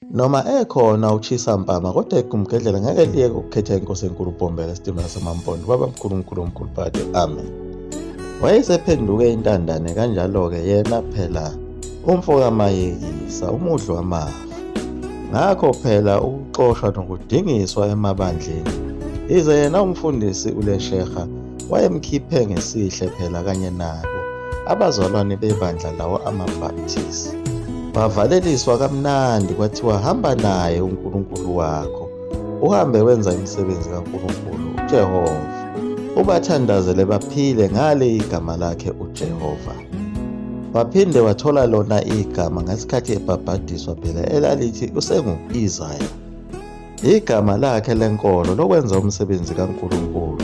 Noma ekhona uTshisa Mpama kodwa igumgedlela ngeke liyeke ukukhetha inkosi enkulu uBhombela isitimela samaMpondo baba mkhulu mkhulu mkhulu phakade amen. Wayesephenduke intandane kanjalo-ke yena phela umfo kaMayekisa umudli wamafa. Ngakho phela ukuxoshwa nokudingiswa emabandleni yize yena umfundisi uLesheha wayemkhiphe ngesihle phela kanye nabo abazalwane bebandla lawo amaBaptist. Wavaleliswa kamnandi kwathiwa hamba naye uNkulunkulu wakho, uhambe wenza imisebenzi kaNkulunkulu uJehova, ubathandazele baphile ngale igama lakhe uJehova. Waphinde wathola lona igama ngesikhathi ebhabhadiswa phela elalithi usengu-Isaya. Igama lakhe lenkolo lokwenza umsebenzi kaNkulunkulu.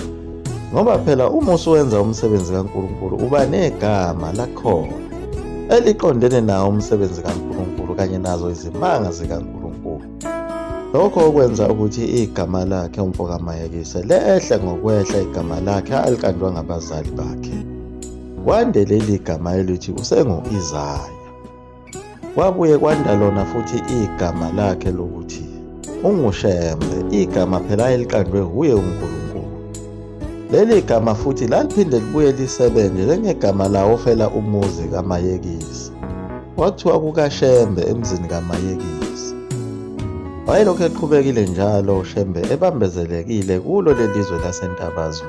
Ngoba phela uma usuwenza umsebenzi kaNkulunkulu uba negama lakhona eliqondene nawo umsebenzi kaNkulunkulu kanye nazo izimanga zikaNkulunkulu. Lokho okwenza ukuthi igama lakhe umfo kaMayekise lehle ngokwehla igama lakhe alikanjwa ngabazali bakhe. Kwande leli gama elithi usengu-Isaya. Kwabuye kwanda lona futhi igama lakhe lokuthi unguShembe, igama phela eliqanjwe wuye uNkulunkulu. Leli gama futhi laliphinde libuye lisebenze njengegama lawo fela umuzi kaMayekisi. Kwakuthiwa kukaShembe emzini kaMayekisi. Wayelokhu eqhubekile njalo uShembe ebambezelekile kulo lelizwe laseNtabazwe.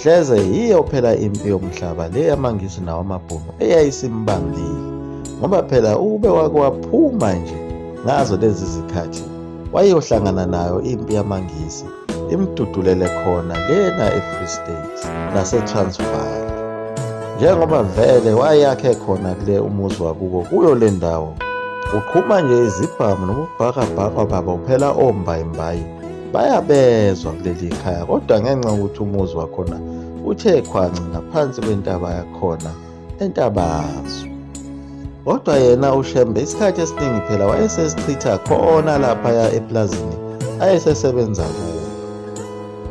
Hleze yiyo phela impi yomhlaba le yamaNgisi nawamaBhunu eyayisimbambile ngoba phela ukube wake waphuma nje ngazo lezi zikhathi wayeyohlangana nayo impi yamaNgisi imdudulele khona lena eFree State naseTransvaal njengoba vele wayakhe khona kule umuzi wakubo kuyo le ndawo uqhuma nje izibhamu nobubhakabhaka babo phela ombayimbayi bayabezwa kuleli khaya kodwa ngenxa yokuthi umuzi wakhona uthe khwanci ngaphansi kwentaba yakhona entabazwe kodwa yena uShembe isikhathi esiningi phela wayesesichitha khona laphaya eplazini ayesesebenza kulo.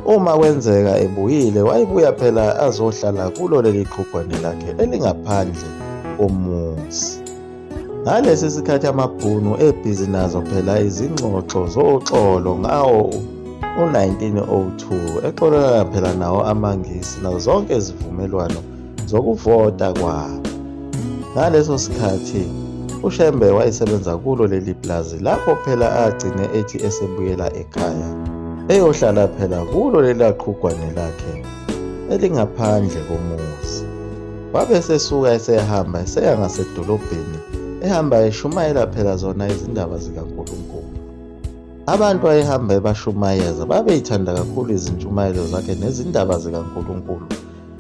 Uma kwenzeka ebuyile wayebuya phela azohlala kulo leli qhugwane lakhe elingaphandle komuzi. Ngalesi sikhathi amaBhunu ebhizi nazo phela izingxoxo zoxolo ngawo u-1902 exolelana phela nawo amaNgisi nazo zonke izivumelwano zokuvota kwabo. Ngaleso sikhathi uShembe wayesebenza kulo leli pulazi lapho phela agcine ethi esebuyela ekhaya eyohlala phela kulo lela qhugwane lakhe elingaphandle komuzi. Wabe esesuka esehamba eseya ngasedolobheni ehamba eshumayela phela zona izindaba zikaNkulunkulu. Abantu ayehamba ebashumayeza babeyithanda kakhulu izintshumayelo zakhe nezindaba zikaNkulunkulu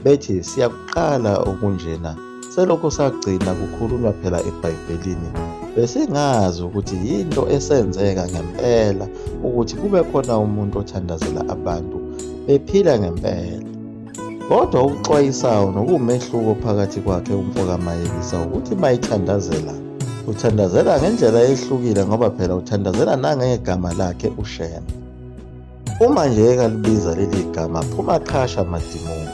bethi siyakuqala okunjena selokhu sagcina kukhulunywa phela eBhayibhelini besingazi ukuthi yinto esenzeka ngempela ukuthi kube khona umuntu othandazela abantu bephila ngempela. Kodwa okuxwayisayo nokuwumehluko phakathi kwakhe umfo kaMayekisa ukuthi mayithandazela uthandazela ngendlela ehlukile ngoba phela uthandazela nangegama lakhe uShembe. Uma nje ekalibiza leli gama phuma qhasha madimoni.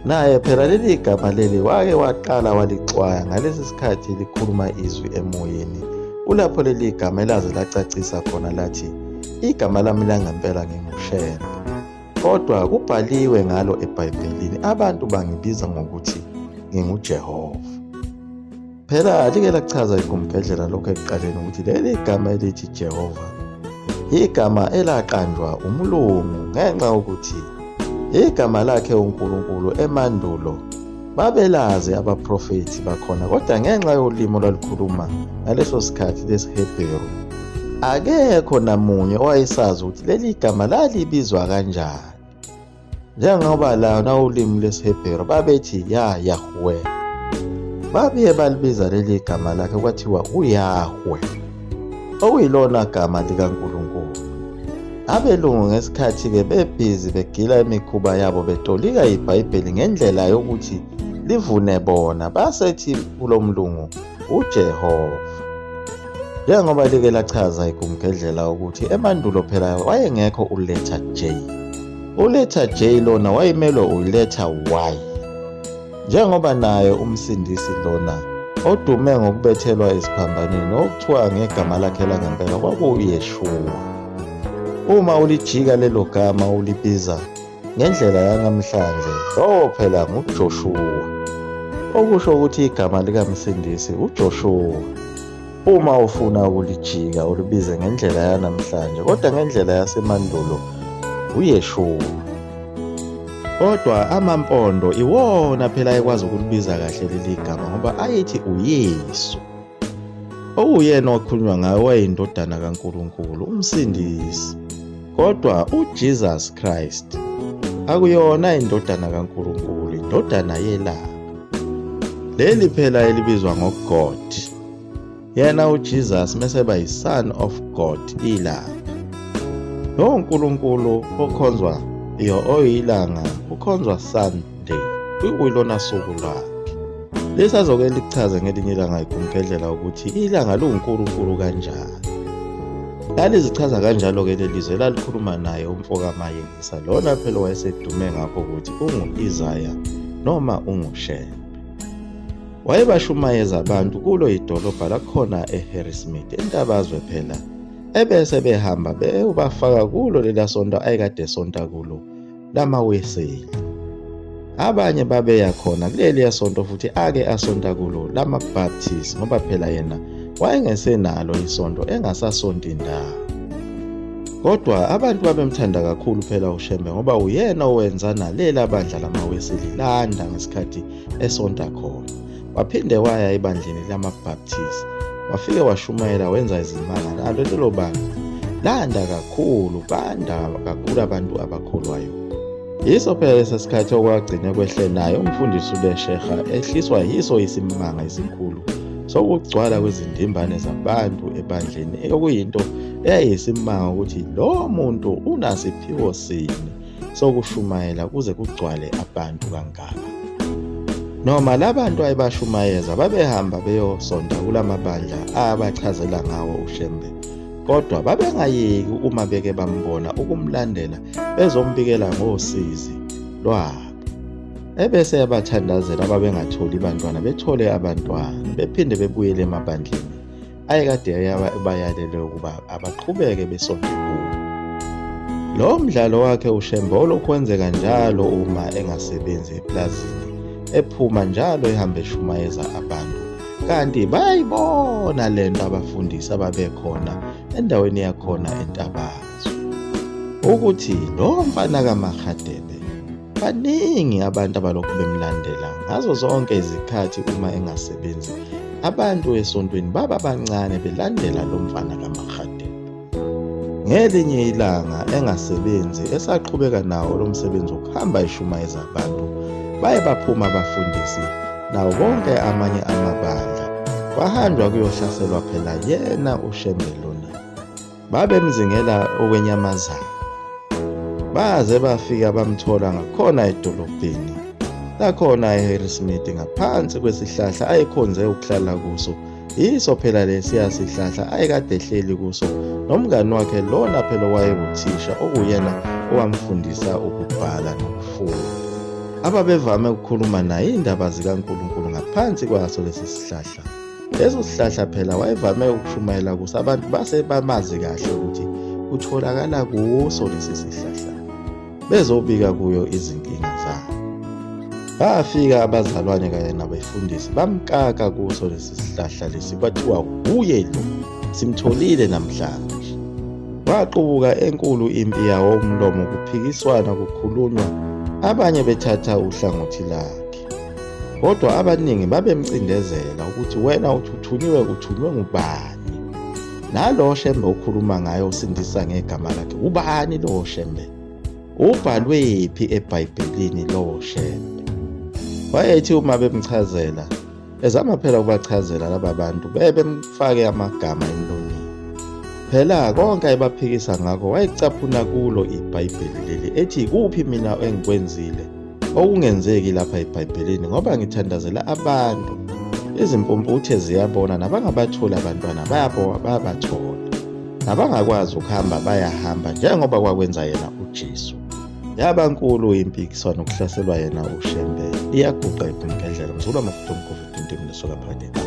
Naye phela leli gama leli wake waqala walixwaya ngalesi sikhathi likhuluma izwi emoyeni. Kulapho leli gama elaze lacacisa khona lathi igama lami langempela nginguShembe. Kodwa kubhaliwe ngalo eBhayibhelini abantu bangibiza ngokuthi nginguJehova. Phela like lachaza igumgedlela lokho ekuqaleni ukuthi leli gama elithi Jehova igama elaqanjwa umlungu ngenxa yokuthi igama lakhe uNkulunkulu emandulo babelazi abaprofethi bakhona kodwa ngenxa yolimi olwalukhuluma ngaleso sikhathi lesiHebheru akekho namunye owayesazi ukuthi leli gama lalibizwa kanjani. Njengoba lona ulimi lwesiHebheru babethi ya Yahweh. Babuye balibiza leli gama lakhe kwathiwa uYahweh, okuyilona gama likaNkulunkulu. Abelungu ngesikhathi-ke bebhizi begila imikhuba yabo betolika iBhayibheli ngendlela yokuthi livune bona, basethi kulo mlungu uJehova. Njengoba like lachaza igumgedlela ukuthi emandulo phela wayengekho uletha J. Uletha J lona wayemelwe uletha Y. Njengoba naye umsindisi lona Odume ngokubethelwa esiphambanweni okuthiwa ngegama lakhe langempela kwakuwuYeshua. Uma ulijika lelo gama ulibiza ngendlela yanamhlanje, lowo phela nguJoshuwa. Okusho ukuthi igama likaMsindisi uJoshuwa. Uma ufuna ukulijika ulibize ngendlela yanamhlanje kodwa ngendlela yasemandulo uYeshuwa. Kodwa amaMpondo iwona phela ayekwazi ukulibiza kahle leli gama ngoba ayethi uYesu. Okuwuyena owakhulunywa ngaye wayeyindodana kaNkulunkulu, uMsindisi. Kodwa uJesus Christ akuyona indodana kaNkulunkulu, indodana yelanga. Leli phela elibizwa ngoGod. Yena uJesus meseba yi-Son of God ilanga. Lowo Nkulunkulu okhonzwa iyo oyilanga ukhonzwa Sunday kuyilona suku lwakhe. Lisazoke lichaze ngelinye ilanga igumgedlela ukuthi ilanga liwuNkulunkulu kanjani. Lalizichaza kanjalo-ke leli zwe lalikhuluma naye umfo kaMayengisa lona phela wayesedume ngakho ukuthi ungu-Isaya noma unguShembe. Wayebashumayeza abantu kulo idolobha lakhona eHarrismith eNtabazwe phela ebese behamba beyobafaka kulo lela sonto ayekade esonta kulo lamaWeseli. Abanye babeya khona kuleliya sonto futhi ake asonta kulo lamaBaptist ngoba phela yena wayengesenalo isonto engasasonti ndawo. Kodwa abantu babemthanda kakhulu phela uShembe ngoba uyena owenza nalela bandla lamaWeseli landa ngesikhathi esonta khona. Waphinde waya ebandleni lamaBaptist wafike washumayela wenza izimanga nalo lelo bandla landa kakhulu banda kakhulu abantu abakholwayo. Yiso phela lesa sikhathi okwagcine kwehle naye umfundisi uLesheha ehliswa yiso isimanga esikhulu sokugcwala kwezindimbane zabantu ebandleni okuyinto eyayiyisimanga ukuthi lo muntu unasiphiwo sini sokushumayela kuze kugcwale abantu kangaka. Noma labantu ayebashumayeza babehamba beyosonta kulamabandla abachazela ngawo uShembe, kodwa babengayeki uma beke bambona ukumlandela bezombikela ngosizi lwabo. Ebese yabathandazela ababengatholi bantwana bethole abantwana bephinde bebuyele emabandleni ayekade ebayalele ukuba abaqhubeke besonte kuwo. Lo mdlalo wakhe uShembe olokhu wenzeka njalo uma engasebenzi eplazini, ephuma njalo ehamba eshumayeza abantu. Kanti bayayibona le nto abafundisi ababekhona endaweni yakhona eNtabazwe ukuthi lo mfana kaMaRhadebe Baningi abantu abalokhu bemlandela ngazo zonke izikhathi uma engasebenzi. Abantu esontweni baba bancane belandela lo mfana kaMaRhadebe. Ngelinye ilanga engasebenzi esaqhubeka nawo lo msebenzi wokuhamba eshumayeza abantu, baye baphuma abafundisi nawo bonke amanye amabandla. Kwahanjwa kuyohlaselwa phela yena uShembe lona. Babemzingela okwenyamazane. Baze bafika bamthola ngakhona edolobheni lakhona eHarrismith ngaphansi kwesihlahla ayekhonze ukuhlala kuso. Yiso phela lesiya sihlahla ayekade ehleli kuso nomngani wakhe lona phela owayewuthisha okuyena owamfundisa ukubhala nokufunda. Ababevame ukukhuluma naye indaba zikaNkulunkulu ngaphansi kwaso lesi sihlahla. Leso sihlahla phela wayevame ukushumayela kuso abantu base bamazi kahle ukuthi utholakala kuso lesi sihlahla bezobika kuyo izinkinga zabo. Bafika abazalwane kanye nabefundisi bamkaka kuso lesi sihlahla lesi kwathiwa wuye lo simtholile namhlanje. Kwaqubuka enkulu impi yawo umlomo kuphikiswana kukhulunywa abanye bethatha uhlangothi lakhe. Kodwa abaningi babemcindezela ukuthi wena uthi uthunyiwe uthunywe ngubani? Nalo Shembe okhuluma ngaye usindisa ngegama lakhe ubani lowo Shembe? Ubhalwephi eBhayibhelini lowo Shembe? Wayethi uma bemchazela ezama phela ukubachazela laba bantu bebemfake amagama emlonyeni. Phela konke ayebaphikisa ngakho wayecaphuna kulo iBhayibheli leli ethi kuphi mina engikwenzile okungenzeki lapha eBhayibhelini ngoba ngithandazela abantu. Izimpumputhe ziyabona nabangabatholi abantwana bayabathola. Nabangakwazi ukuhamba bayahamba njengoba kwakwenza yena uJesu. Yaba nkulu impikiswano kuhlaselwa yena uShembe. Iyaguqa ibhungendlela mzulu amafutha omkhovu intimi nesoka phakade.